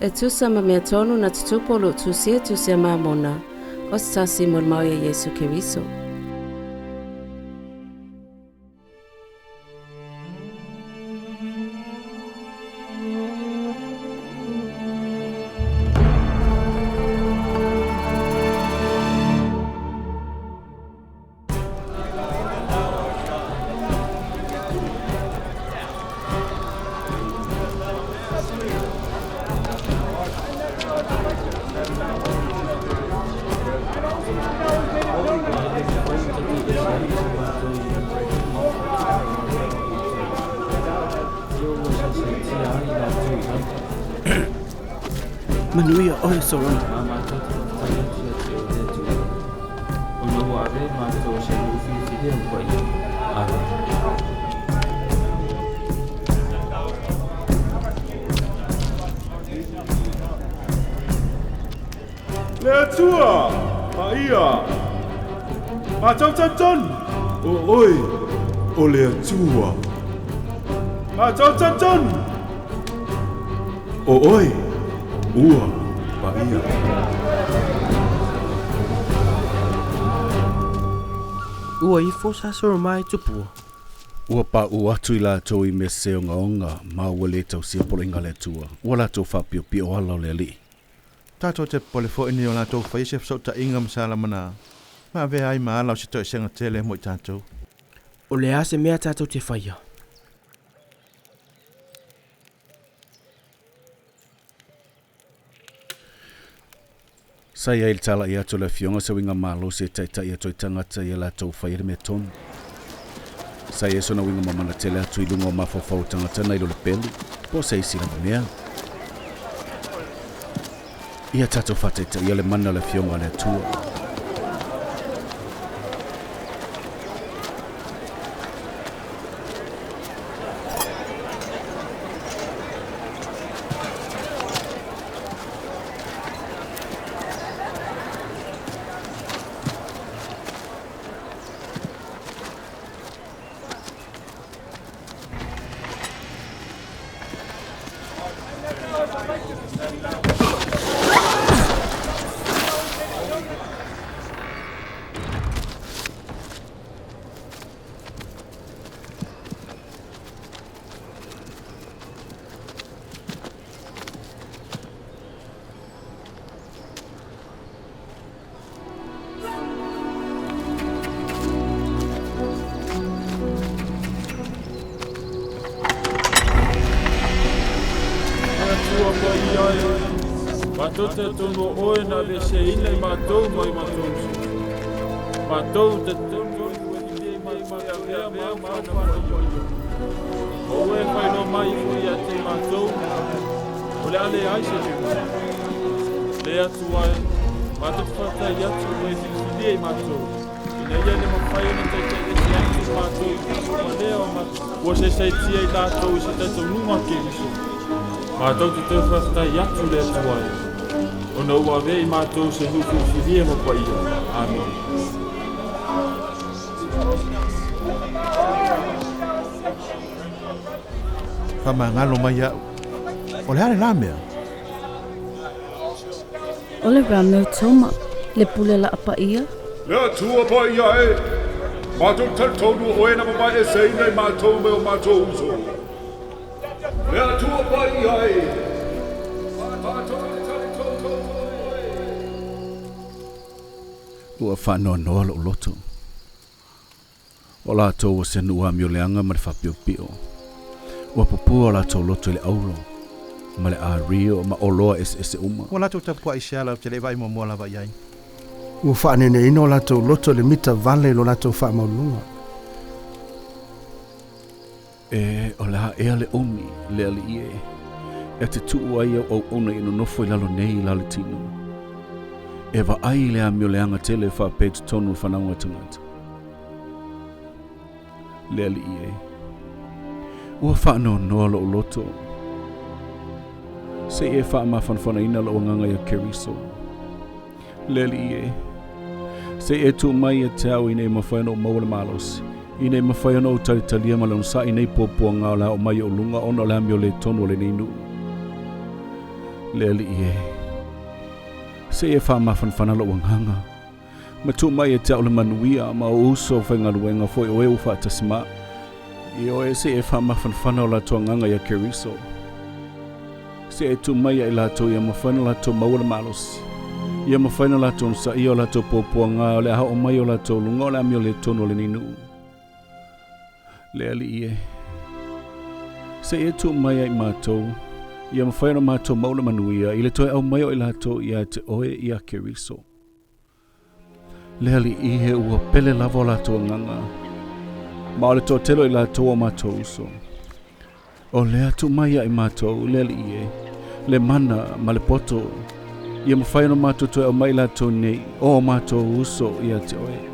E tusa ma mea tonu na tutupu o lo o tusia tusia Mamona, o se tasi mo le mau ia Iesu Keriso. Manuia oe Solomon. Le Atua, paia, matou talitonu, o Oe o le Atua. Matou talitonu, o Oe ua paia. Ua ifo sa Soromai i tupua. Ua paʻu atu i latou i mea sese ogaoga, ma ua lē tausia poloaiga a le Atua, ua latou faapiopio ala o le Alii. Tatou te popole foi ina ia o latou faia se fesootaiga ma Salamana ma avea ai ma ala o se toesega tele mo i tatou. O le a se mea tatou te faia? Sa i ai le talai atu o le Afioga se uiga malosi e taitai atu ai tagata ia latou faia le mea tonu. Sa i ai sona uiga mamana tele atu i luga o mafaufau o tagata nai lo le pelu po o se isi lava mea. Ia tatou faataitaia le mana o le Afioga a le Atua. Le Atua Paia e, matou te talitonu o Oe na aveeseina i matou mai matou uso. Matou te talitonu ua i mai avea ma au fanau paia. O Oe e faailoa mai ifo ia te i matou, o le a leai se Keriso. Le Atua e, matou te faafetai atu ua e filifilia i matou, ina ia le mafai ona taitai ese atu i matou i uso ma lea o matou. Ua saisaitia i latou i se talitonuga Keriso. Matou te toe faafetai atu le Atua e, ona ua avea i matou se nuu filifilia ma paia. Amene. Faamagalo mai au. O le a le la mea? O le Romeo Toma, le pule laa paia. Le Atua Paia e, matou talitonu o Oe na mamaeseina i matou me o matou uso. Le Atua Paia e, matou talitonu o Oe. Ua faanoanoa lou loto. O latou o se nuu amioleaga ma le faapiopio. Ua pupua o latou loto i le auro, ma le ario, ma oloa eseese uma. Ua latou tapuai i se ala ou te le i vaai muamua lava i ai. Ua faaneneina o latou loto i le mita vale i lo latou faamaualuluga. E, o le a ea le umi, le alii e, e te tuu ai au auauna i nonofo i lalo nei i la le tino. E vaai i le amioleaga tele faapea i totonu o le fanauga tagata. Le alii e, ua faanoanoa lou loto. Se i e faamafanafanaina lou agaga ia Keriso. Le Alii e, se i e tuu mai ia te au ina ia mafai ona ou maua le malosi, ina ia mafai ona ou talitalia ma le onosai nei puapuaga o le a oo mai i ou luga ona o le amio le tonu o lenei nuu. Le Alii e, se i e faamafanafana lo'u agaga, ma tuu mai ia te a'u le manuia ma ou uso faigaluega foi o e ua fa'atasi ma ioe, se i e faamafanafana o latou agaga ia Keriso. Se i e tuu mai ia i latou ia mafai ona latou maua le malosi, ia mafai ona latou onosaia o latou puapuagā o le a oo mai o latou luga o le amio lē tonu a lenei nu'u. Le Alii e, se i e tuu mai ia i matou, ia mafai ona matou maua le manuia i le toe aumai o i latou ia te oe ia Keriso. Le Alii e, ua pele lava o latou agaga, ma o le toatele o i latou o matou uso. O lea tuu mai ia i matou, le Alii e, le mana ma le poto, ia mafai ona matou toe aumai i latou nei, o matou uso ia te oe.